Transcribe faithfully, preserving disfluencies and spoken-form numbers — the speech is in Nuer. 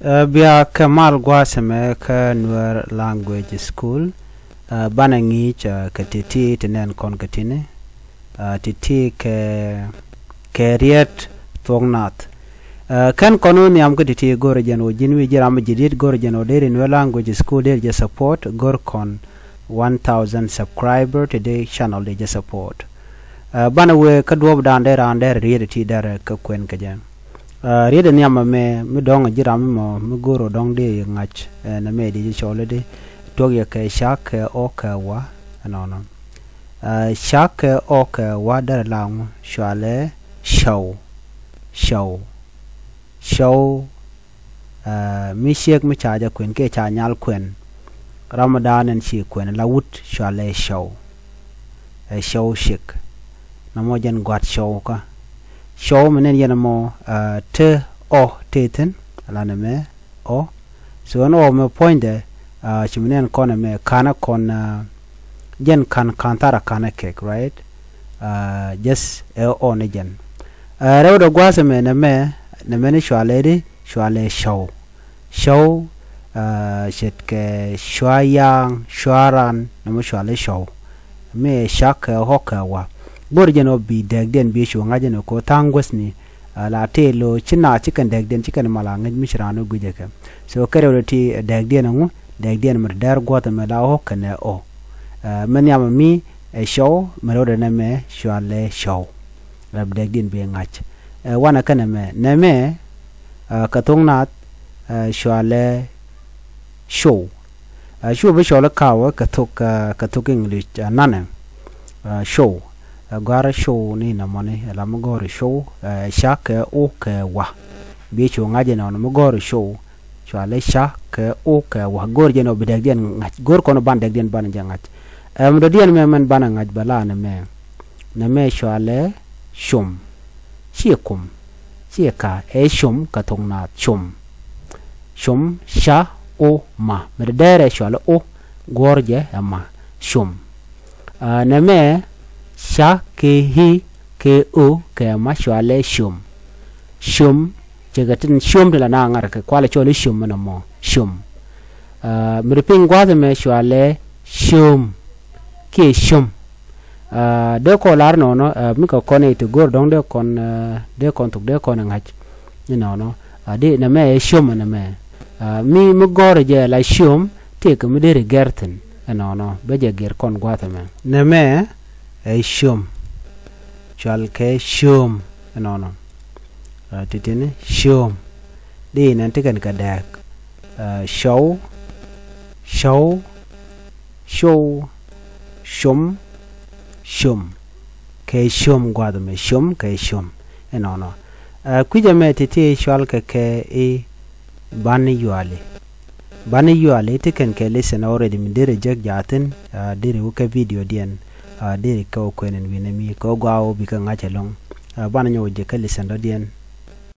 Ɛ, bia kɛ mal gua̱a̱th ɛmɛ kä Nuer Language School. Ɛ, banɛ ŋi̱i̱c, ɛ, kɛ ti̱ti̱ ti nɛn kɔn kɛ ti̱ni. Ɛ, ti̱ti̱ kɛ, kɛ riet thuɔ̱k nath. Ɛ, kɛn kɔn wä nhiam kä ti̱ti̱ go̱rɛ jɛn wä ji̱n wi̱i̱ ji̱ ram mi ji̱ di̱t go̱rɛ jɛn wä deri Nuer Language School deri jɛ support go̱r kɔn one thousand subscriber ti di channel di jɛ support. Ɛ, banɛ wee kä duɔ̱ɔ̱p dan dee raan dee riet ti dee rɛ kä kuɛn kɛ jɛ. Ɛ, riet in nhiam ɛmɛ mi dɔ̱ŋ ji̱ ram mi mɔ mi go̱o̱r ɔ dɔ̱ŋ dee ŋa̱c, ɛ, nɛmɛ di ji̱ cɔl di tuɔk yɛ kɛ ca kɛ ɔ kɛ wa ɛnɔnɔ. Ɛ, ca kɛ ɔ kɛ wa derɛ la ŋu cualɛ cɔw. Cɔw. Cɔw. Ɛ, mi ciek mi ca jɛ kuɛn kiɛ ca nyal kuɛn. Ram mi daan ɛn ci kuɛn la wut cualɛ cɔw. Ɛ cɔw ciek. Nɔmɔ jɛn gua̱t cɔw kä. Cɔw mi nɛn yɛn mɔ, ɛ, te ɔ te thi̱n. Ala nɛmɛ ɔ. So ɛn ɔ mɛ puɔ̱nydɛ, ɛ, ci mi nɛn kɔn ɛmɛ ka̱n ɛ kɔn, ɛ, jɛn ka̱n ka̱n thar ɛ ka̱n ɛ kɛk, right? Ɛ, just ɛ ɔ ni jɛn. Ɛ, rɛwdɛ gua̱a̱th ɛmɛ nɛmɛ, nɛmɛ ni cualɛ di, cualɛ cɔw. Cɔw, ɛ, ce̱tkɛ cua ya̱a̱ŋ, cua ran, nɛmɛ cualɛ cɔw. Mi ɛ ca kɛ ɣɔ̱k kɛ wa. Go̱r jɛn ɔ bi dɛɛkdiɛn bi cu ŋa̱c ɛn ɛ ko̱ tha̱a̱ŋ guäthni, ɛ, la tëë lo̱ ci naath ci kɛn dɛɛkdiɛn ci kɛn mal a ŋäc mi ci raan ɔ gui̱cɛ kɛ. So kɛ rɛwdɛ ti dɛɛkdiɛn ɛŋu, dɛɛkdiɛn mi dɛr gua̱th ɛmɛ la ɣɔ̱k kɛnɛ ɔ. Ɛ, mɛ nhiam mi ɛ cɔw, mɛ rɛwdɛ nɛmɛ cualɛ cɔw. Rɛp dɛɛkdiɛn bi ŋa̱c. Ɛ, wanɛ kɛnɛ mɛ, nɛmɛ, ɛ, kɛ thok naath, ɛ, cualɛ show. Ɛ, cu bi cɔl i̱ kawä kɛ thok, ɛ, kɛ thok English, ɛ, nanɛ. Ɛ, show. Ɛ, gɔ̱a̱r show ni nɔmɔni, ɛ, la mi gɔ̱r show, ɛ, ca kɛ o kɛ wa. Bi cu ŋa̱c inɔnɔ mi gɔ̱r show. Cualɛ ca kɛ o kɛ wa. Go̱r jɛn ɔ bi dɛkdiɛn ŋa̱c. Go̱r kɔn ban dɛkdiɛn ban jɛ ŋa̱c. Ɛ, mi dɔ̱diɛn mɛ mɛn ban ŋa̱c bɛ la nɛmɛ. Nɛmɛ cualɛ com. Ciɛ kum. Ciɛ ka, ɛ com kɛ thok naath, com. Com, ca, o, ma. Mi dee dɛrɛ cualɛ o, guɔ̱r jɛ ɛ ma, com. Ɛ, nɛmɛ ca kɛ hi kɛ o kɛ ma cualɛ com. Com, cɛ kɛ tin com ti la na ŋa̱r kɛ kualɛ cɔl i̱ com mi nɔmɔ, com. Ɛ, mi ri piny gua̱th ɛmɛ cualɛ com. Kiɛ com. Ɛ, dee kɔn lar nɔnɔ, ɛ, mi kɛ kɔn i̱ ti go̱r dɔ̱ŋ dee kɔn, ɛ, dee kɔn thok dee kɔn i̱ ŋa̱c. Inɔnɔ. Ɛ, di nɛmɛ ɛ com nɛmɛ. Ɛ, mi, mi gɔ̱r jɛ la com, tëëkɛ mi deri gɛr thi̱n. Inɔnɔ. Bɛ jɛ gɛr kɔn gua̱th ɛmɛ. Nɛmɛ ɛ com. Cual kɛ com. Inɔnɔ. Ɛ, ti̱ti̱ni com. Di nɛn ti kɛn kɛ dɛɛk. Ɛ, cɔw, cɔw, cɔw, com, com. Kɛ com gua̱th ɛmɛ, com kɛ com. Inɔnɔ. Ɛ, kui̱c ɛmɛ ti̱ti̱ cual kɛ kɛ i̱ ban yuali. Ban yuali ti kɛn kɛ listen already mi derɛ jek jaathin, ɛ, derɛ wä kɛ video diɛn, ɛ, derɛ kɛ wä kuɛn in wi̱nɛ mi kɛ wä gɔaa wä bikɛ ŋa̱c ɛlɔ̱ŋ. Ɛ, ban nyɔk jek kɛ listen dɔ̱diɛn.